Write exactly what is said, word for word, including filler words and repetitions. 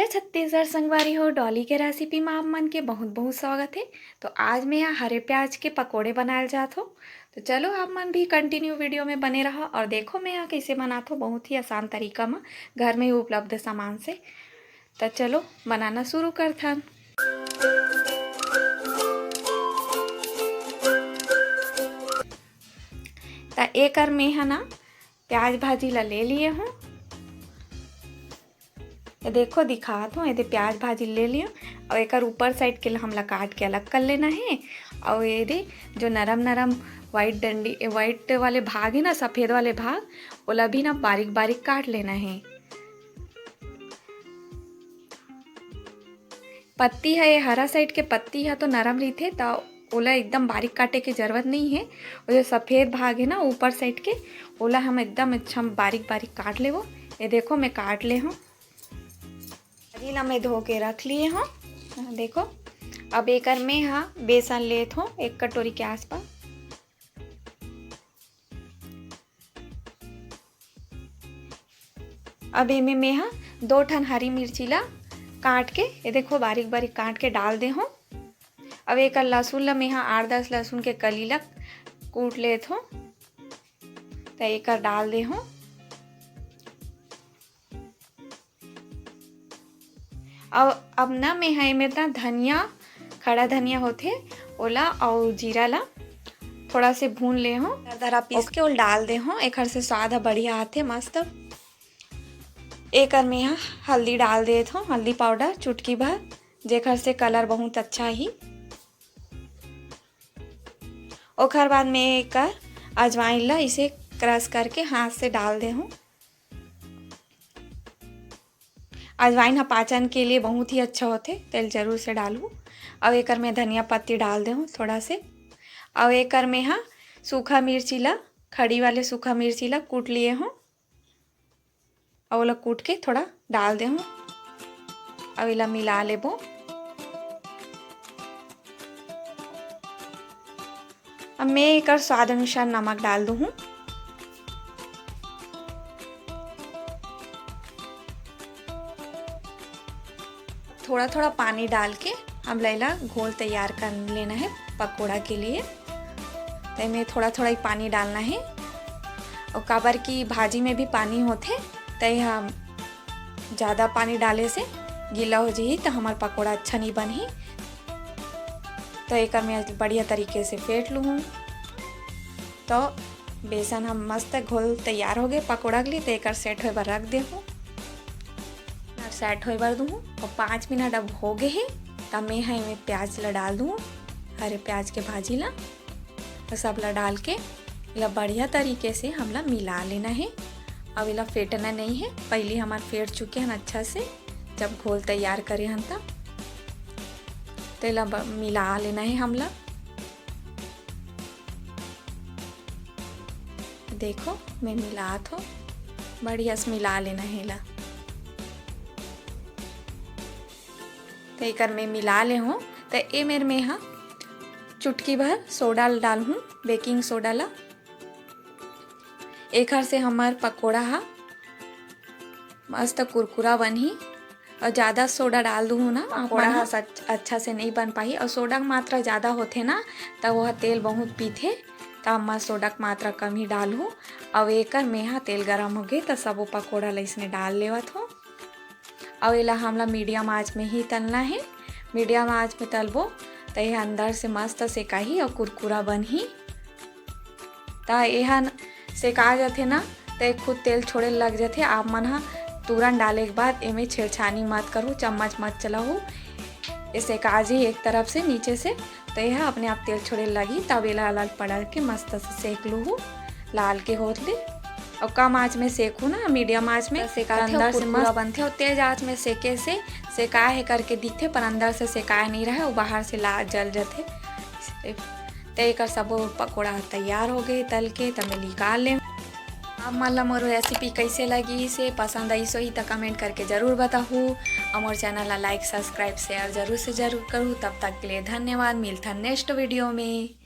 जय छत्तीसगढ़ संगवारी हो, डॉली के रेसिपी में आप मन के बहुत बहुत स्वागत है। तो आज मैं यहाँ हरे प्याज के पकोड़े बनाए जात हो। तो चलो, आप मन भी कंटिन्यू वीडियो में बने रहो और देखो मैं यहाँ कैसे बनात हो, बहुत ही आसान तरीका में घर में ही उपलब्ध सामान से। तो चलो, बनाना शुरू करथन। त एकर में ह ना प्याज भाजी ला ले लिए हूँ। ये देखो, दिखात हूँ, ये दे प्याज भाजी ले लियो। और एकर ऊपर साइड के ला हमला काट के अलग कर लेना है। और ये दे जो नरम नरम वाइट डंडी, वाइट वाले भाग है ना, सफेद वाले भाग, ओला भी ना बारीक बारीक काट लेना है। पत्ती है, ये हरा साइड के पत्ती है तो नरम रहिथे, तो ओला एकदम बारीक काटे के जरूरत नहीं है। और जो सफेद भाग है ना ऊपर साइड के, ओला हम एकदम अच्छा बारीक बारीक काट लेबो। ये देखो, मैं काट ले हूँ। भाजी ला मैं धो के रख लिए हूँ। देखो, अब एकर में हा बेसन लेत हूँ एक कटोरी के आसपास। अब एमे मेहा दो ठन हरी मिर्ची ला काट के, ये देखो, बारीक बारीक काट के डाल दे हूँ। अब एकर लहसुन ला मेहा आठ दस लहसुन के कली ला कूट लेत हूँ, त एकर डाल दे हूँ। अब, अब ना मेहा एमे त धनिया, खड़ा धनिया होथे, ओला अउ जीरा ला थोड़ा से भून ले हूँ। दरदरा पीस के ओला डाल दे हूँ, एखर से स्वाद ह बढ़िया आथे मस्त। एकर मेहा हल्दी डाल देत हूँ, हल्दी पाउडर चुटकी भर, जेखर से कलर बहुत अच्छा ही। ओखर बाद में एकर अजवाइन ला इसे क्रश करके हाथ से डाल दे हूँ। अजवाइन ह पाचन के लिए बहुत ही अच्छा होथे, तेल जरूर से डालहू। अउ एकर में धनिया पत्ती डाल दे हूँ थोड़ा से। अउ एकर में हा सूखा मिर्ची ला, खड़ी वाले सूखा मिर्ची ला कूट लिए हूँ। अउ ओला कूट के थोड़ा डाल दे हूँ। अउ एला मिला लेबो। अब मैं एकर स्वाद अनुसार नमक डाल दूँ हूँ। थोड़ा थोड़ा पानी डाल के हमला एला घोल तैयार कर लेना है पकोड़ा के लिए। तो एमे थोड़ा थोड़ा ही पानी डालना है, और काबर की भाजी में भी पानी होथे, तो हम ज़्यादा पानी डाले से गीला हो जाही, तो हमार पकोड़ा अच्छा नहीं बनही। तो एकर मैं बढ़िया तरीके से फेंट लूँ। तो बेसन हम मस्त घोल तैयार हो गए पकोड़ा के लिए, तो एकर सेट होए बर रख दे हूँ। सेट होए बर दूँ और पाँच मिनट अब हो गए हे, तब मैं हा एमे प्याज ला डाल दूँ, हरे प्याज के भाजी ला। तो सब ला डाल के एला बढ़िया तरीके से हमला मिला लेना है। अब एला फेंटना नहीं है, पहले हमार फेंट चुके हन अच्छा से, जब घोल तैयार करे हन तब। तो एला ब-, मिला लेना है हमला। देखो, मैं मिलात हो, बढ़िया से मिला लेना है एला। तो एकर मैं मिला ले हूँ। तो ए मेर में हा चुटकी भर सोडा ल डाल हूँ, बेकिंग सोडा ला। एखर से हमर पकोड़ा हा मस्त कुरकुरा बनही। और ज़्यादा सोडा डाल दूँ ना, पकोड़ा हा सच-, अच्छा से नहीं बन पाही। और सोडा के मात्रा ज़्यादा होथे ना, तब वह तेल बहुत पीथे, तब मैं सोडा के मात्रा कम ही डालहूँ। और एकर में हा तेल गरम हो गए, तो सबो पकोड़ा ला इसने डाल लेवत हूँ। अउ एला हमला मीडियम आंच में ही तलना हे। मीडियम आंच में तलबो, त ये अंदर से मस्त सेकाही अउ कुरकुरा बनही। त एहा न-, सेका जथे ना, त ये खुद तेल छोड़े लग जथे। आप मन ह तुरंत डाले के बाद एमे छेड़छानी मत करहू, चम्मच मत चलाहू। ये सेका जी एक तरफ से नीचे से, त ये ह अपने आप तेल छोड़े लगही। तब एला अलग पलट के मस्त से सेक लूहू, लाल के होत ले। अउ कम आंच में सेकहू ना, मीडियम आंच में, त सेकाथे, अंदर से कुरकुरा मस्त बनथे। अउ तेज आंच में सेके से सेकाए हे करके दिखथे, पर अंदर से सेकाए नहीं रहे, अउ बाहर से ला जल जथे। त एकर सबो पकोड़ा तैयार हो गए तल के, त मैं निकाल ले। आप मन ला मोर रेसिपी कैसे लगी, से पसंद आइस होही त कमेंट करके जरूर बताहू, अउ मोर चैनल ला लाइक, सब्सक्राइब, शेयर जरूर से जरूर करू। तब तक के लिए धन्यवाद, मिलथन नेक्स्ट वीडियो में।